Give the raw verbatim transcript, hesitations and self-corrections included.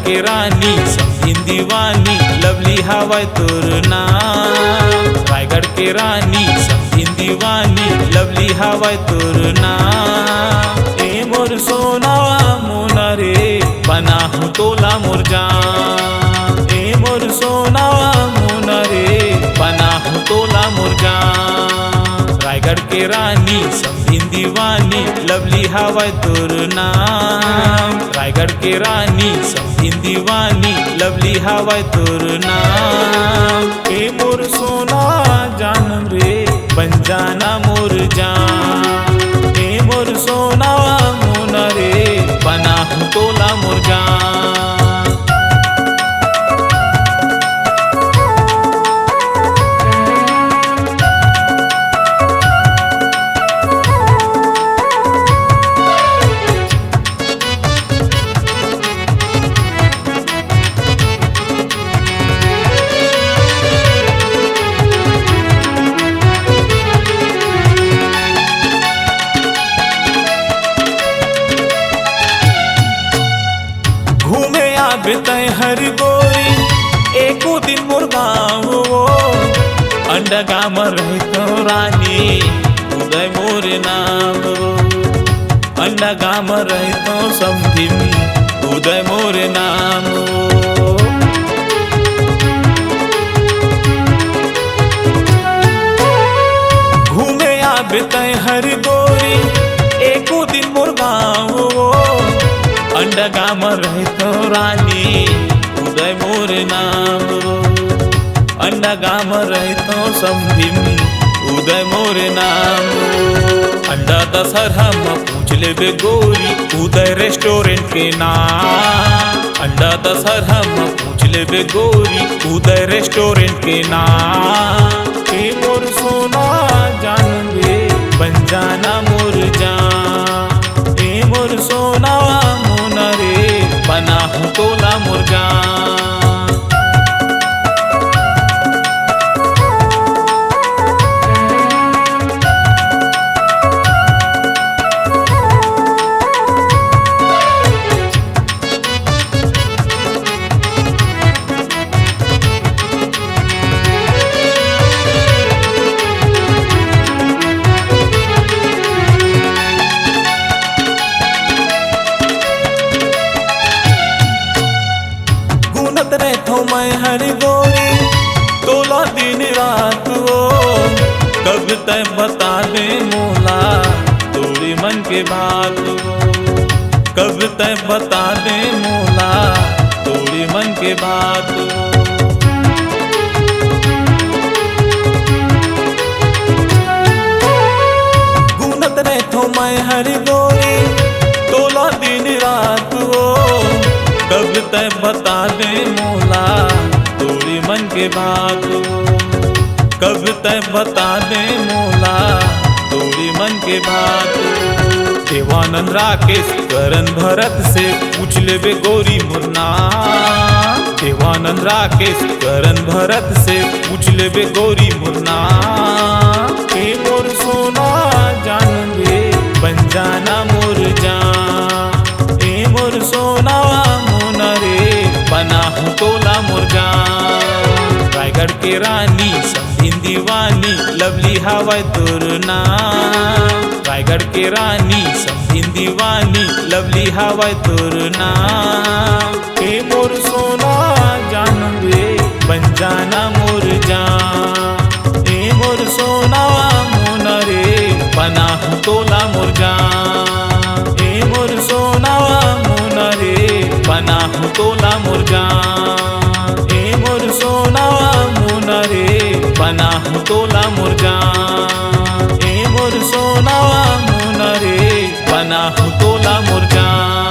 के रानी समधिन दीवानी, लवली हावय तोर नाम। रायगढ़ के रानी समधिन दीवानी, लवली हावय तोर नाम। ए मोर सोनावा मोना रे, बनाहूँ तोला मोर जान। ए मोर सोनावा मोना रे, बनाहूँ तोला मोर जान। रायगढ़ के रानी समधिन दीवानी, लवली हावय तोर नाम। रायगढ़ के रानी समधिन दीवानी, लवली हावय तोर नाम। ए मोर सोना जानम रे, बन जाना मोर जान। ए मोर सोना मोना रे, बनाहूँ तोला मोर जान। घूमे आबे तैं हर गोरी, एको दिन मोर गाँव वो। अंडा गाम रहतो रानी, उदय मोर नाम वो। अंडा गाम रहतो समधिन, उदय मोर नाम वो। घूमे आबे तैं हर गोरी, एको दिन मोर गाँव वो। अंडा गाम रहतो रानी, उदय मोर नाम वो। अंडा गाम रहतो समधिन, उदय मोर नाम वो। अंडा दशहरा म पूछ लेबे गोरी, उदय रेस्टोरेंट के नाम। अंडा दशहरा म पूछ लेबे गोरी, उदय रेस्टोरेंट के नाम। ए मोर सोना जानम रे, बन जाना मोर जान। ए मोर सोना मोना रे, बनाहूँ तोला मोर जान। गुनत रहथों मैं हर गोरी, तोला दिन रात वो। कब तैं बता दे मोला, तोरे मन के बात वो। कब तैं बता दे मोला, तोरे मन के बात वो। गुनत रहथों मैं हर गोरी, तोला दिन रात वो। कब तैं बता दे मोला, तोरे मन के बात वो। कब तैं बता दे मोला, तोरे मन के बात वो। देवानंद राकेश करण भरत से पूछ लेबे गोरी मोर नाम। देवानंद राकेश करण भरत से पूछ लेबे गोरी मोर नाम। ए मोर सोना जानम रे, बन जाना मोर जान। ए मोर सोना मोना रे, बनाहूँ तोला मोर जान। रायगढ़ के रानी समधिन दीवानी, लवली हावय तोर नाम। रायगढ़ के रानी समधिन दीवानी, लवली हावय तोर नाम। ए मोर सोना जानम रे, बन जाना मोर जान। ए मोर सोना मोना रे, बनाहूँ तोला मोर जान। ए मोर सोना मोना रे, बनाहूँ तोला मोर जान। ए मोर सोना मोना रे, बनाहूँ तोला मोर जान। ए मोर सोना मोना रे, बनाहूँ तोला मोर जान।